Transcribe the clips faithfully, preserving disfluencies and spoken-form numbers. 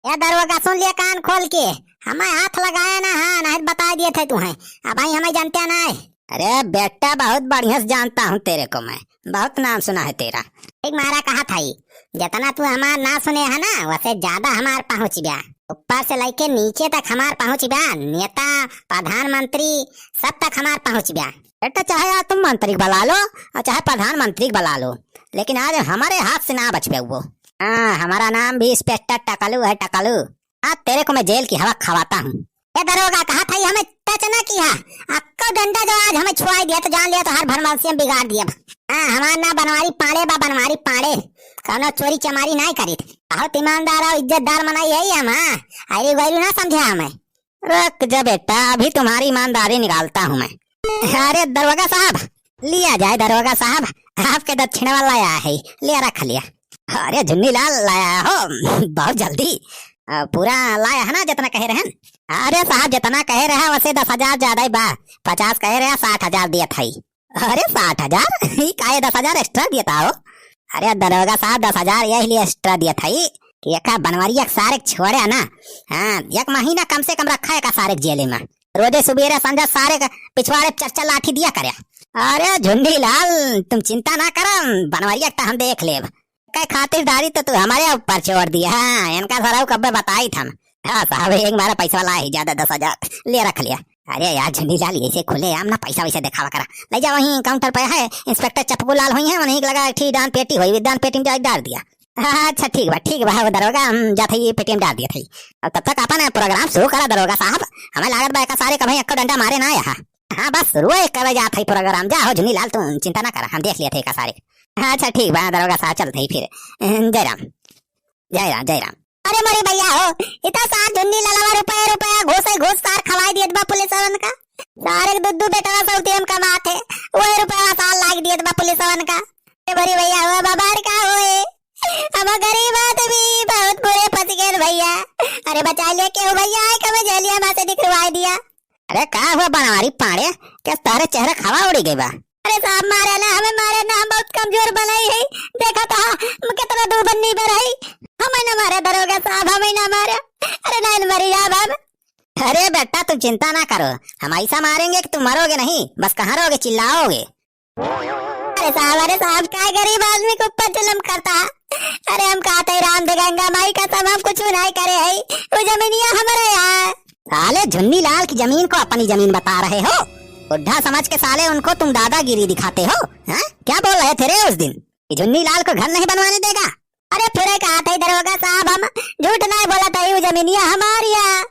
ए दरोगा, सुन लिया कान खोल के, हमें हाथ लगाया ना, हाँ, नहीं तो बताइ दिए थे तुहैं, अबहीं हमें जानते नहीं। अरे बेटा, बहुत बढ़िया से जानता हूँ तेरे को मैं, बहुत नाम सुना है तेरा। एक मारा कहा था ही, जितना तू हमार ना सुने है ना, वसे ज्यादा हमार पहुँच गया। ऊपर से लइके नीचे तक हमार पहुँच बा। नेता, प्रधानमंत्री, सब तक हमार पहुँच बा। बेटा, चाहे आज तुम मंत्री के बुला लो और चाहे प्रधानमंत्री के बुला लो, लेकिन आज हमारे हाथ से ना बच पे वो। हाँ, हमारा नाम भी इंस्पेक्टर टकलू है, टकलू। आज तेरे को मैं जेल की हवा खवाता हूँ। ए दरोगा, कहा था ही हमें टच ना किया। अक्को डंडा जो आज हमें छुआई दिया तो जान लिया तो हर भरमाल से हम बिगाड़ दिया। हाँ, हमार ना बनवारी पाड़े बा, बनवारी पाड़े। कौनो चोरी चमारी नाहीं करीत। बहुत ईमानदार और इज्जतदार मनई है हम, हाँ। अरे गैरू ना समझा हमें। रुक जा बेटा, अभी तुम्हारी ईमानदारी निकालता हूँ मैं। अरे दरोगा साहब, लिया जाए दरोगा साहब, आपके दक्षिणा वाला आया है, लिया रख लिया। अरे झुन्नी लाल लाया हो, बहुत जल्दी। अ, पूरा लाया है ना जितना कहे रहन? अरे साहब, जितना कहे रहा वसे दस हजार ज्यादा ही बा, पचास कहे रहा, साठ हजार दिया था। अरे साठ हजार? ई काहे दस हजार extra दिया था हो? अरे दरोगा साहब, दस हजार यही लिए extra दिया था ई कि एका बनवरिया के सारे के छोड़े ना। हाँ, एक महीना कम से कम रखा है का सारे के जेले में। रोजे सुबेरे संझा सारे के पिछवाड़े चर चर लाठी दिया करे। अरे झुन्नी लाल, तुम चिंता ना करो, बनवरिया के तो हम देख लेब। कई खातिरदारी तो तू हमारे ऊपर छोड़ दिया। हाँ, इनका सारा कब्बे बताई था हम। हाँ साहब, एक बार पैसा वाला ही ज्यादा दस हजार ले रख लिया। अरे यार झुन्नी लाल, ऐसे खुलेआम ना पैसा वैसे दिखावा करा। ले जाओ, वहीं counter पे है, इंस्पेक्टर चपकू लाल हुई है, उन्हीं के लगा एक ठी दान पेटी हुई, दान पेटी में जाके डाल दिया। हाँ, अच्छा ठीक बा, ठीक बा, वो दरोगा, हम जाते ही पेटी में डाल दिया था। अब तब तक अपन program शुरू करा दरोगा साहब, हमें लागत बा एका सारे कभी एक्को डंडा मारे ना यहाँ। हाँ बस शुरू है, कब जात है program, जा हो झुन्नी लाल, तू चिंता ना करा, हम देख लिया थे एका सारे। हाँ, अच्छा ठीक बा दरोगा साहब, चलते ही फिर। जय राम, जय राम, जय राम। अरे मोरे भैया हो, इतना सार झुन्नी ललवा रुपया रुपया घूस ही घूस सार खवाई दियत बा पुलिस वालन का। सारे के दू दू बेटवा सौती हम कमात है, वही रुपया सार लाग दियत बा पुलिस वालन का। अरे मोरे भैया हो, अब हमार का होए? हम गरीब आदमी बहुत बुरे फंस गए भैया। अरे बचा लिया क्यों भैया, आए कब जेलिया में से निकलवाई दिया। अरे का हुआ बनवारी पाड़े, के तारे चेहरा खवा उड़ी गई बा? अरे साहब मारे ना, हमें मारे ना, हम बहुत कमजोर बनाई है। देखा तो हम कितना दो बन्नी पर है, हमें ना मारे दरोगा साहब, हमें ना मारे। अरे नहीं मरी जाब हम। अरे बेटा तुम चिंता ना करो, हम ऐसा मारेंगे कि तुम मरोगे नहीं, बस कहाँ रहोगे, चिल्लाओगे। अरे साहब, अरे साहब, काय गरीब आदमी के ऊपर जुल्म करता? अरे हम कहते राम दे गंगा माई कसम, हम कुछ नहीं करे है, वो जमीनिया हमारे यहाँ। साले झुन्नी लाल की जमीन को अपनी जमीन बता रहे हो, बुढ़ा समझ के साले उनको तुम दादागिरी दिखाते हो, हैं? क्या बोल रहे थे रे उस दिन कि झुन्नी लाल को घर नहीं बनवाने देगा? अरे फुरे कहत है दरोगा साहब, हम झूठ नहीं बोलत है, वो जमीनिया हमारी है।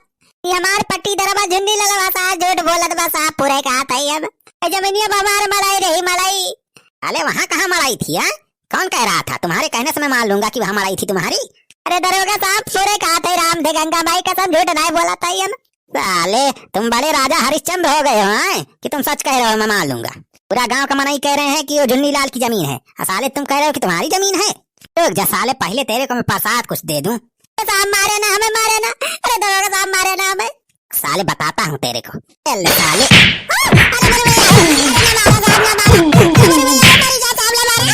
ये हमार पट्टी दरबा झुन्नी ललवा साहब, झूठ बोलत बा साहब, फुरे कहत है हम। ये जमीनिया बा हमार मड़ई रही, मड़ई। अरे वहाँ कहाँ मड़ई थी, हाँ? कौन कह रहा था? तुम्हारे कहने से मैं मान लूंगा कि वहाँ मड़ई थी तुम्हारी। अरे दरोगा साहब, फुरे कहत है राम दे गंगा माई कसम, झूठ नहीं बोलत है हम। साले, तुम बड़े राजा हरिश्चंद्र हो गए हो, हैं? कि तुम सच कह रहे हो, मैं मान लूंगा। पूरा गांव का मनई कह रहे हैं कि वो झुन्नी लाल की जमीन है, और साले तुम कह रहे हो कि तुम्हारी जमीन है। रुक जा साले, पहले तेरे को मैं प्रसाद कुछ दे दूं। अरे साहब मारे ना हमें, मारे ना, अरे दरोगा साहब मारे ना हमें। साले बताता हूँ तेरे को। ए ले साले। अरे मेरे भैया, अरे ना मारो साहब, ना मारो। अरे मेरे भैया, मरी जा साहब, ना मारो।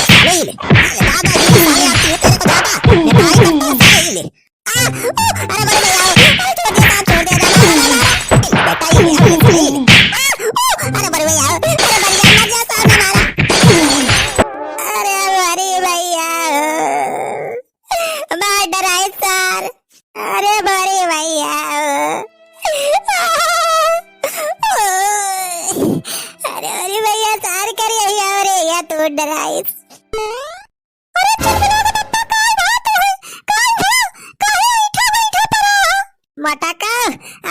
साले ही ले, साले दादा जी, साले आती है तेरे को ज्यादा। मैं भाई करता हूँ, साले ही ले। आ, ओ, अरे बड़े भैया, अरे छोड़ दे साहब, छोड़ दे, ना, ना, ना, ना। बेटा, ये ले, ये ले। आ, ओ, अरे बड़े भैया, अरे बड़े भैया, मत जा साहब, ना मारा। अरे बड़े भैया, मार डराए सार। अरे बड़े भैया, अरे बड़े भैया, सार कर यही, अरे या तो डराए। अरे चुलबुला के पप्पा, काय बात है? काय भा? काहे ऐठा बैठा पड़ा हो? मोटका,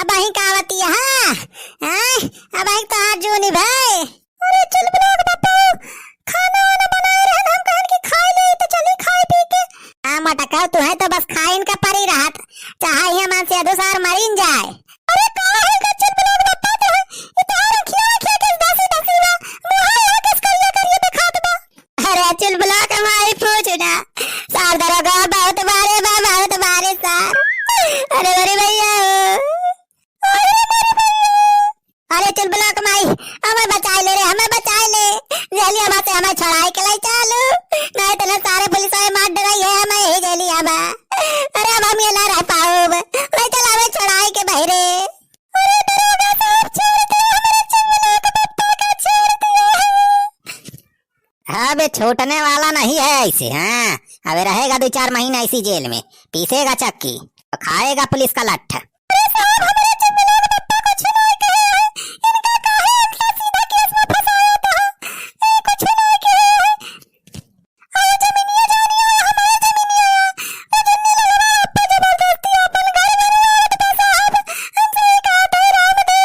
अबहीं का आवती है? हैं? अबहीं तो हाथ जूनी भाई। अरे चुलबुला के पप्पा, खाना वाना बनाए रहन, हम कहन कि खाए ले, तो चली खाए पी के। आ मोटका, तू है तो बस खाइन का परी रहत, चाहे ये मन से अधुसार मरीन जाए। अरे का है का चुलबुला के पप्पा, तो है, ये तो और खिया खिया के दसी दसी बा, मुँह यहाँ के करिया करिया दिखात बा। अरे चुलबुला के माई पूछ ना, सार दरोगा बहुत मारे बा, बहुत मारे सार। अरे, अरे भैया, अरे, अरे भैया, अरे चुलबुला के माई, हमें बचाए ले रे, हमें बचाए ले, जेलिया बा से हमें छोड़ाए के लाई चालू, नहीं तो ना सारे पुलिस वाले मार डराई है हमें यही जेलिया बा। अरे हम छूटने वाला नहीं है ऐसे, हाँ। अबे रहेगा दो चार महीना इसी जेल में, पीसेगा चक्की, तो खाएगा पुलिस का लट्ठ। अरे साहब, हमरे चिल्लू लोग बप्पा कुछ नहीं कहे हैं, इनका काहे इनका सीधा केस में फंसाया था, ये कुछ नहीं कहे हैं। अरे जमीनिया जानिया, हमारे जमीनिया, वो जमीन लड़वा, अप्पा जबरदस्ती अपन घर बनवावत बा साहब, हमसे ये कहत है राम दे।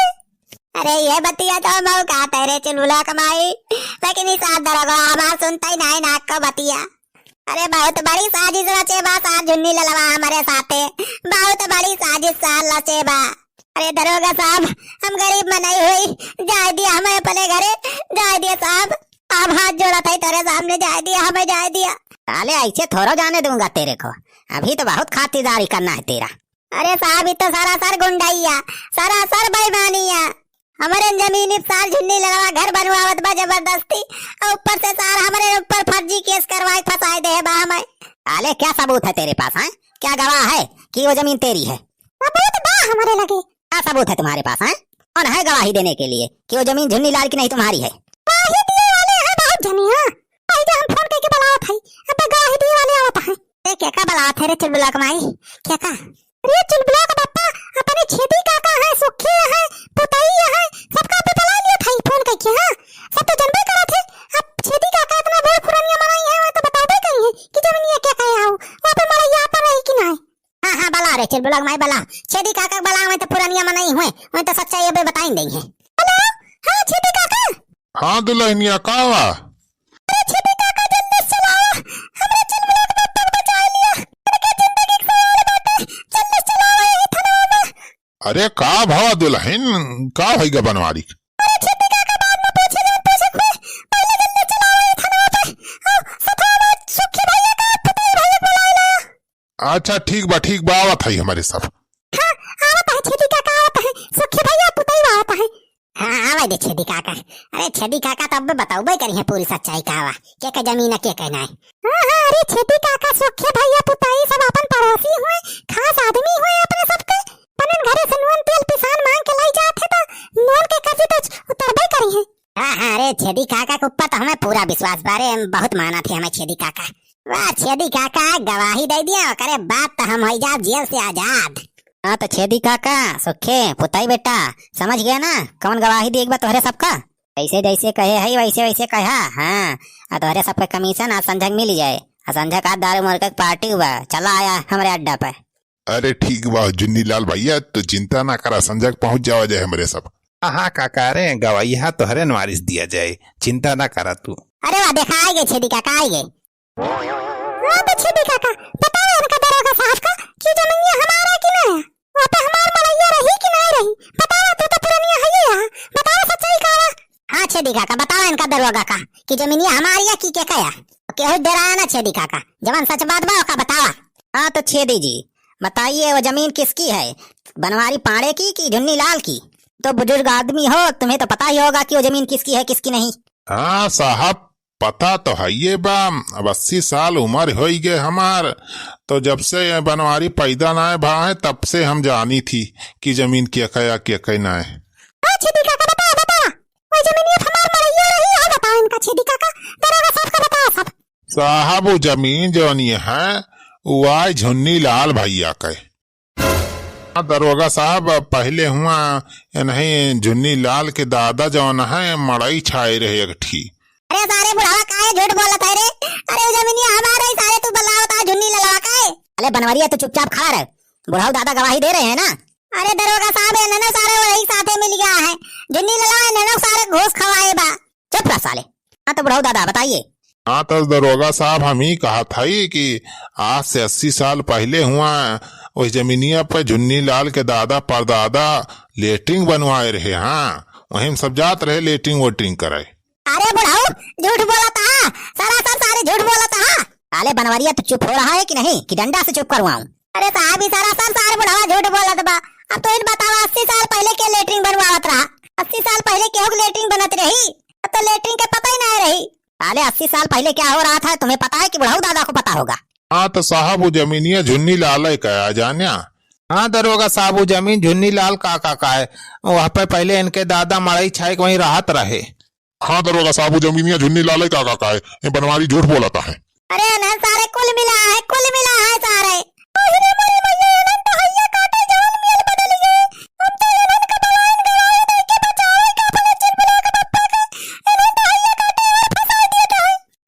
अरे ये बतिया तो हम कहत है रे चुलबुला कमाई, लेकिन ई सात दरोगा हमार सुनता ही नहीं नाक को बतिया। अरे बहुत बड़ी साजिश रचे बा सार झुन्नी ललवा हमरे साथे, बहुत बड़ी साजिश सार रचे बा। अरे दरोगा साहब, हम गरीब मनई हुई, जाए दिया हमें अपने घरे, जाए दिया साहब, आप हाथ जोड़त है तेरे सामने, जाए दिया हमें, जाए दिया। साले ऐसे थोड़ो जाने दूंगा तेरे को, अभी तो बहुत खातिरदारी करना है तेरा। अरे साहब, ई तो सरासर गुंडाइया, सरासर बेईमानिया। हमरे जमीनी पे सार झुन्नी लड़वा घर बनवावत बा जबरदस्ती, और ऊपर से सार हमरे ऊपर फर्जी केस करवाए फंसाए दे बा हमें। साले क्या सबूत है तेरे पास, हैं? क्या गवाह है कि वो जमीन तेरी है? सबूत बा हमरे लगे। क्या सबूत है तुम्हारे पास, हैं? कौन है गवाही देने के लिए कि वो जमीन झुन्नी लाल की नहीं तुम्हारी है? गवाही दिए वाले हैं बहुत जनी, हाँ। वही जो हम फोन करके बुलावत है, अब गवाही दिए वाले आवत हैं। ए, केका बुलावत है रे चुलबुला कमाई? केका? अरे चुलबुला का बप्पा, अपने छेदी काका है, सुखी है, पुतई है, सबका पे बुला लिया था फोन करके, हाँ। सब तो जनबे करत है, अब छेदी काका इतना बूढ़ पुरानिया मनई है, वो तो बताबे करी है कि जमीनिया क्या कहे आओ, वहाँ पे मड़ैया पर रही कि ना। हाँ, हाँ, बला रे चुलबुला कमाई बला, छेदी काका बला, वहीं तो पुरानिया मनई हुए, वहीं तो सच्चाई अबे बताई देई है। हेलो, हाँ छेदी काका। हाँ दुल्हनिया, का बा? अरे छेदी काका, जल्दी से चलाओ, हमरे चुलबुला के बप्पा के बचा लिया। इनके जिंदगी के सवाल बाटे, जल्दी से चलाओ यही थाना में। अरे का भवा दुल्हन, का भइगा बनवारी? अरे छेदी काका, बाद में पूछे, जब पूछे कोई, पहले जल्दी चलाओ यही थाना पे। आओ, सफा बात, सुखी भैया का, पुतई भैया के बुला ले। अच्छा, ठीक बा, ठीक बा, आवत है हमरे सब। हाँ, आवत है, छेदी काका आवत है, सुखी भैया पुतई आवत है। हाँ, आवे दे छेदी काका। अरे छेदी काका तो अब बताउबे करी है पूरी सच्चाई का बा, के के जमीन है, के के नाय। हाँ, हाँ, अरे छेदी काका, सुखी भैया पुतई सब अपन पड़ोसी हुए, खास आदमी हुए अपने सबके। पनन घरे से नून तेल पिसान मांग के लाई जात है तो नून के कर्जी तो उतरबे करी है। हाँ, हाँ, अरे छेदी काका के ऊपर तो हमें पूरा विश्वास बा रे, हम बहुत मानत है हमें छेदी काका। वाह, छेदी काका गवाही दे दिया, ओकरे बाद तो हम होई जाब जेल से आजाद। हाँ तो छेदी काका, सुखे, पुताई बेटा, समझ गया ना कौन गवाही दिए के बा तोहरे सबका? जैसे जैसे कहे है वैसे वैसे कहा। हाँ, आ तोहरे सबके कमीशन आज संझक मिल जाए, आ संझक आज दारू मुर्गा के पार्टी हुआ, चला आया हमरे अड्डा पे। अरे ठीक बा जुन्नी लाल भैया, तू चिंता ना करा, संझक पहुँच जावा जाए हमरे सब। हाँ, हाँ काका, अरे गवैया तोहरे नवारिस दिया जाए, चिंता ना करा तू। अरे वाह, देखा आइगे छेदी काका, आइगे। हाँ तो छेदी काका, बतावा इनका दरोगा साहब का कि जमीनिया हमारा कि ना है? वहाँ पे हमार मड़ैया रही कि ना रही? बतावा, तू तो पुरनिया है ये यहाँ, बतावा सच्चाई का बा। हाँ छेदी काका, बतावा इनका दरोगा का कि जमीनिया हमारी है कि के का है? केहू डराया ना छेदी काका, जवन सच बात बा ओका बतावा। हाँ तो छेदी जी, बताइए वो जमीन किसकी है, बनवारी पांड़े की कि झुन्नी लाल की? तो बुजुर्ग आदमी हो, तुम्हें तो पता ही होगा कि वो जमीन किसकी है, किसकी नहीं। हाँ साहब, पता तो है ये बा, अब अस्सी साल उम्र होई गए हमार, तो जब से ये बनवारी पैदा ना भा है तब से हम जानी थी कि जमीन के का या के का ना है। हाँ छेदी काका, बतावा, बतावा, वो जमीन ये हमार मड़ैया रही है, बतावा इनका छेदी काका, दरोगा साहब का बतावा सब। साहब, वो जमीन जौन ये है, वो आए झुन्नी लाल भैया के। हाँ, दरोगा साहब, पहिले हुआ इन्हीं झुन्नी लाल के दादा जौन है, मड़ई छाए रहे एक ठी। अरे सारे बुढ़ावा, काहे झूठ बोलत है रे? अरे वो जमीनिया हमार है सारे, तू बल्ला बता झुन्नी ललवा काहे? अरे बनवरिया, तू चुपचाप खड़ा रह, बुढ़ाऊ दादा गवाही दे रहे हैं ना। अरे दरोगा साहब, ये ना सारे वही साथे मिल गया है, झुन्नी ललवा इन्हें सारे घूस खवाए बा। चुप रह साले। हाँ तो बुढ़ऊ दादा बताइए। हाँ तो दरोगा साहब, हम ही कहत हई कि आज से अस्सी साल पहिले हुआ वही जमीनिया पे झुन्नी लाल के दादा परदादा लेटरिन बनवाए रहे। हाँ, वहीं हम सब जात रहे लेटरिन वेटरिन करे। अरे बुढ़ऊ, झूठ बोलत हा, सरासर सारे झूठ बोलत हा। साले बनवरिया, तू चुप हो रहा है कि नहीं, कि डंडा से चुप करवाऊं? अरे साहब, ई सरासर सारे बुढ़वा झूठ बोलत बा। अब तो इन बतावा, अस्सी साल पहिले के लेटरिन बनवावत रहा? अस्सी साल पहिले केहू के लेटरिन बनत रही? अब तो लेटरिन के पता ही ना रही। साले, अस्सी साल पहिले क्या हो रहा था, तुम्हें पता है कि बुढ़ऊ दादा को पता होगा? हाँ तो साहब, वो जमीनिया झुन्नी लाले का है, जान्या? हाँ दरोगा साहब, वो जमीन झुन्नी लाल काका का है। वहाँ पे पहिले इनके दादा मड़ई छाए के वहीं रहत रहे। हाँ दरोगा साहब, वो जमीनिया झुन्नी लाले काका का है, ये बनवारी झूठ बोलता है। अरे इन्हन सारे कुल मिला है, कुल मिला है सारे।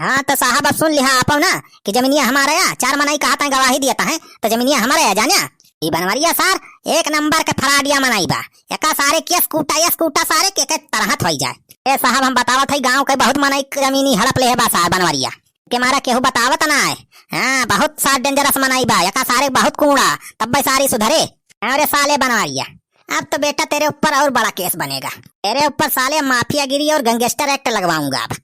हाँ तो साहब, अब सुन लिहा आपो ना कि जमीनिया हमारे या, चार मनई कहत हैं, गवाही दियत हैं, तो जमीनिया हमारे या, जान्या? ई बनवरिया सार एक नंबर के फराडिया मनई बा। एका सारे केस कूटा, यस कूटा सारे के, के तरहत होई जाए। ए साहब, हम बतावत हई, गाँव के बहुत मनई जमीनी हड़प लेहे बा सार बनवरिया। के मारा केहू बतावत ना है। हाँ, बहुत सार dangerous मनई बा, एका सारे बहुत कूड़ा, तब्बे सारी सुधरे। अरे साले बनवरिया, अब तो बेटा तेरे ऊपर और बड़ा केस बनेगा। तेरे ऊपर साले माफियागिरी और gangster act लगवाऊंगा अब।